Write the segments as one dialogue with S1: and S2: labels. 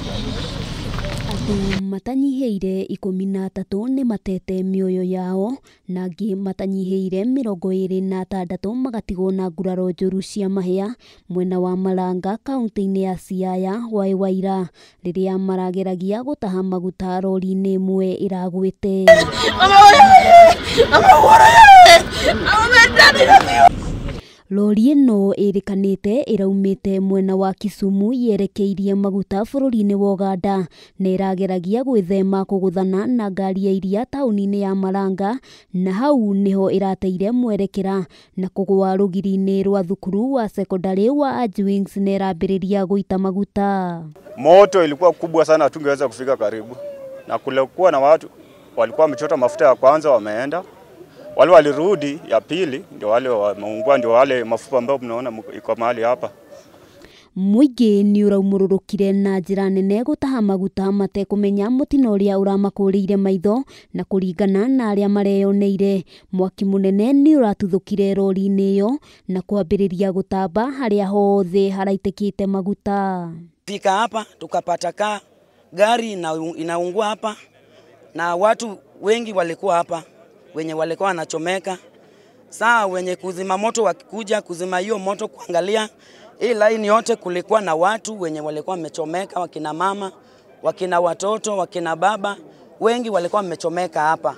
S1: Andũ matanyihĩire 13 nĩ matete mĩoyo yao na angĩ matanyihĩire 26 magatigwo na nguraro njũru cia mahĩa mwena wa Maranga kaunti-inĩ ya Siaya hwaĩ wa ira rĩrĩa marageragia gũtaha maguta rori-inĩ ĩmwe ĩragwĩte. Rori ĩno ĩrĩkanĩte ĩraumĩte mwena wa Kisumu yerekeirie maguta bũrũri-inĩ wa Uganda na ĩrageragia gwĩthema kũgũthana na ngari ya iria taũni-inĩ ya Maranga na hau nĩho ĩrateire mwerekera na kũgũa rũgiri-inĩ rwa thukuru wa sekondari wa Argwings na ĩrambĩrĩria gũita maguta.
S2: Moto ilikuwa kubwa sana, hatungeweza kufika karibu, na kulikuwa na watu walikuwa wamechota mafuta ya kwanza wameenda, wale walirudi ya pili ndio wale wameungua, ndio wale mafupa ambao mnaona iko mahali hapa.
S1: Mũingĩ nĩ ũraumũrũrũkire na njĩra nene gũtaha maguta matekũmenya mũtino ũrĩa ũramakũrĩire maitho na kũringana na arĩa mareyoneire mwaki mũnene nĩ ũratuthũkire rori-inĩ ĩyo na kwambĩrĩria gũtamba harĩa hothe haraitĩkĩte maguta.
S3: Fika hapa tukapata ka gari inaungua hapa na watu wengi walikuwa hapa wenye walikuwa wanachomeka. Saa wenye kuzima moto wakikuja kuzima hiyo moto kuangalia hii line yote kulikuwa na watu wenye walikuwa wamechomeka, wakina mama, wakina watoto, wakina baba, wengi walikuwa wamechomeka hapa.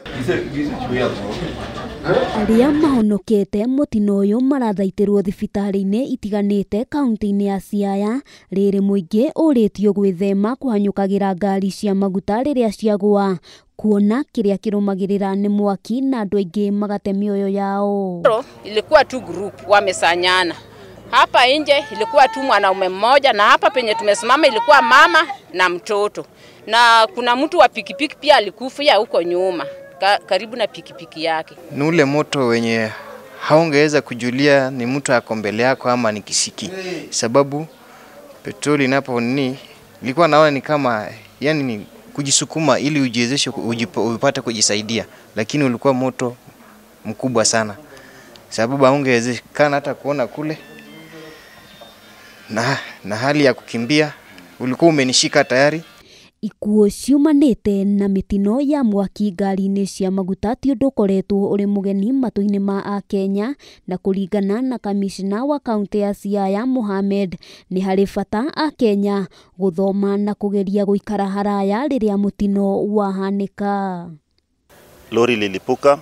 S1: Arĩa mahonokete mũtino ũyũ marathaitĩrwo thibitarĩ-inĩ itiganĩte kaunti-inĩ ya Siaya rĩrĩ mũingĩ ũrĩtio gwĩthema kũhanyũkagĩra ngari cia maguta rĩrĩa ciagũa kuona kĩrĩa kĩrũmagĩrĩra nĩ mwaki na andũ aingĩ magate mĩoyo yao.
S4: Ilikuwa tu group wamesanyana. Hapa nje ilikuwa tu mwanaume mmoja na hapa penye tumesimama ilikuwa mama na mtoto. Na kuna mtu wa pikipiki pia alikufia huko nyuma karibu na pikipiki yake.
S5: Ni ule moto wenye haungeweza kujulia ni mtu ako mbele yako ama ni kisiki. Sababu petroli inapo nini ilikuwa naona ni kama yani ni kujisukuma ili ujiwezeshe upate kujisaidia, lakini ulikuwa moto mkubwa sana. Sababu haungewezekana hata kuona kule. Na hali ya kukimbia ulikuwa umenishika tayari.
S1: Ikuũ ciumanĩte na mĩtino ya mwaki ngari-inĩ cia maguta ti ũndũ ũkoretwo ũrĩ mũgeni matũ-inĩ ma Akenya na kũringana na kamishna wa kaunti ya Siaya Mohamed nĩ harĩ bata Akenya gũthoma na kũgeria gũikara haraya rĩrĩa mũtino wahanĩka.
S6: Lori lilipuka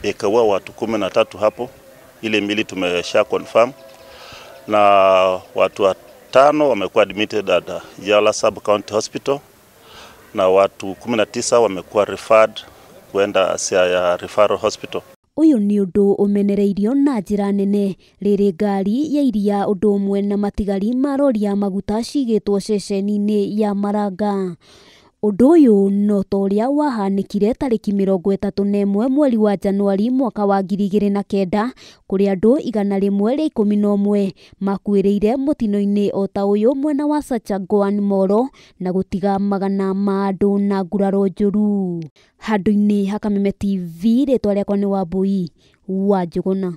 S6: ikaua watu 13 hapo, ile mbili tumesha confirm, na watu 5 wamekuwa admitted at Yala Sub County Hospital na watu 19 wamekuwa referred kwenda Siaya Referral Hospital.
S1: Ũyũ nĩ ũndũ ũmenereirio na njĩra nene rĩrĩ ngari ya iria ũndũ ũmwe na matigari ma rori ya maguta cigĩtwo ceceni-inĩ ya Maranga. Ũndũ ũyũ no ta ũrĩa wahanĩkire tarĩki 31 mweri wa Januari mwaka wa 2009 kũrĩa andũ 111 makuĩrĩire mũtino-inĩ o ta ũyũ mwena wa Sachangwan Moro na gũtiga magana ma andũ na nguraro njũru. Handũ-inĩ ha Kameme TV, rĩtwa rĩakwa nĩ Wambui wa Njũgũna.